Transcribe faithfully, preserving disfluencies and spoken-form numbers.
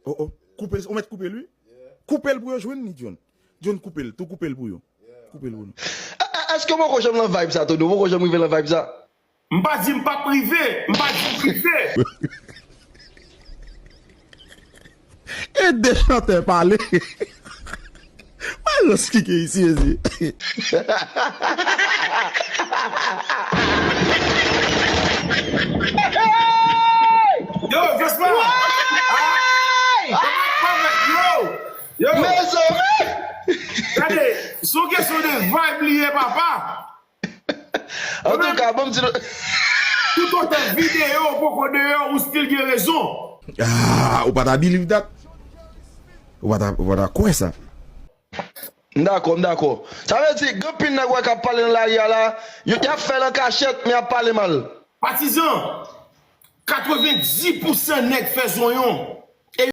Oh, oh. Koupe, ou mèt koupe l, wi. Koupe l pou yo jwenn li, John. John, koupe l. Tou koupe l pou yo. Koupe l pou nou. Èske w poko janm nan vibe sa, Todo? W poko janm rive nan vibe sa? M pa di m p ap rive. M pa di m rive. E de chantè pale. Mwen rans kike isi, mezi. Yo, Jospin! Yo! Yo! Gade, se yon kesyon de vibe li ye, papa. Antouka, bon, m di nou. Toutotan videyo poko deyò, ou still gen rezon. Ah, ou pa ta believe that. Ou pa ta, ou pa ta kwè sa. M dakò, m dakò. Sa vle di, gen anpil nèg wè k ap pale nan lari a la, yo, y ap fè l an kachèt, men y ap pale mal. Patizan, katrevendis pousan nèg fè zonyon.